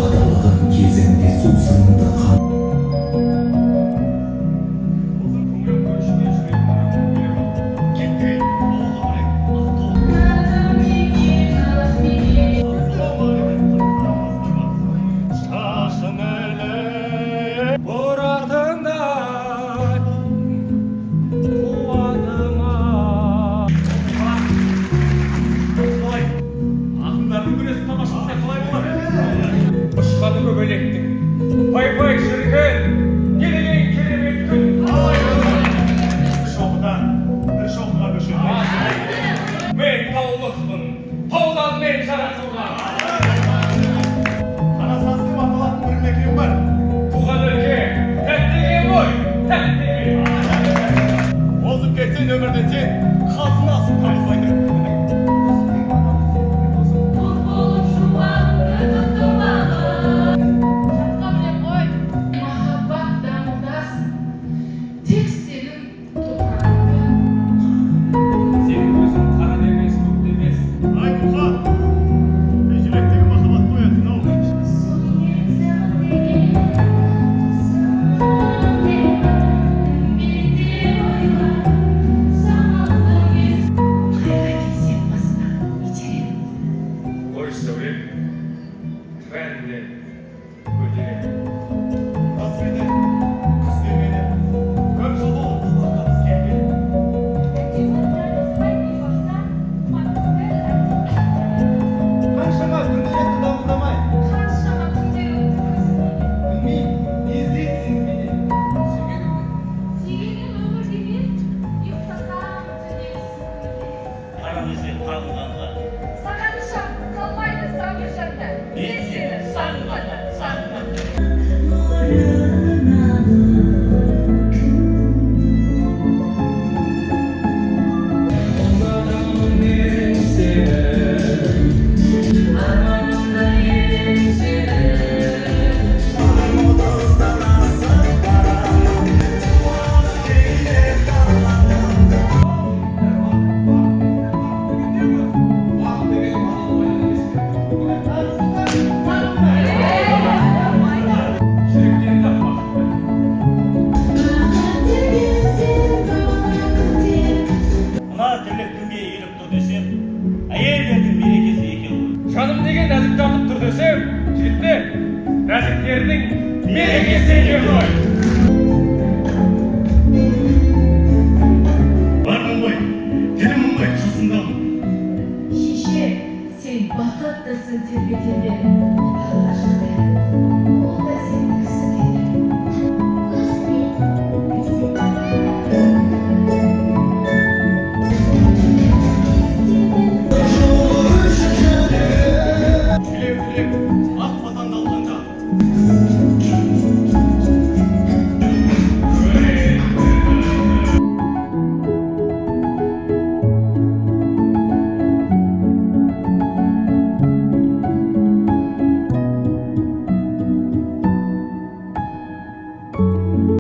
Қадалған кезіңде сусынды қан. Көңілім көршіме, жүрегім. Кеттік, ауылға барайық. Шашын іліп бұратындай қуаныма. Қалай? Ақындардың күресін тамашаласа қалай болады? Ұшқаны көбелектің. Пай-пай, шіркін, не деген керемет күн! Қалай болады? Шоқыдан бір шоқыға көшеді. Мен таулықпын, таудан мен жаратылған. Қарасаз деп аталатын бір мекен бар. Туған өлке тәтті екен ғой, тәтті екен. Озып кетсең өмірден, сен қазынасын табылмайды. Бұлт болып шуағыңды тұтылмағын. Жатқа білем ғой, махаббат дамылдасын. Тек сенің топырағыңды. Сенің көзің қара да емес, көк те емес. Ай, Мұқа, ей, жүректегі махаббатты ояттың ау. Сені деген, менде ойла, самалды ес. Қайға келсем, басына итеремін. Ой, сәулем, бәрін көтеремін. Жас мені, қыз демеді. Көп жыл болды бұл баққа біз келгелі. Әйтеуір танысқай бейуақта Маккел. Қаншама күндер өтті дамылдамай. Қаншама түндер өтті көзімнен. Білмеймін, не іздейді сезімменен. Сүйгенімді. Сүйгенім өмірде емес, ұйықтасам түнегісін өмірде емес. Қара қағылғанға. Сағынышым қалмайды сан бір жанда. Мен сені сағынғанда, сағынғанда. Ұнатамын мен сені. Арманымда ең сені. Бақ деген мал ойын емес. Жүректен таппақты. Мына тірлік кімге иіліп тұр десем, әйелдердің мерекесі екен ғой. Жаным деген нәзік тартып тұр десем, жігіттер, нәзіктердің мерекесі екен ғой. Бармын ғой, тілімін ғой, қасындамын. Шеше, сен бақыттысың тербетеді.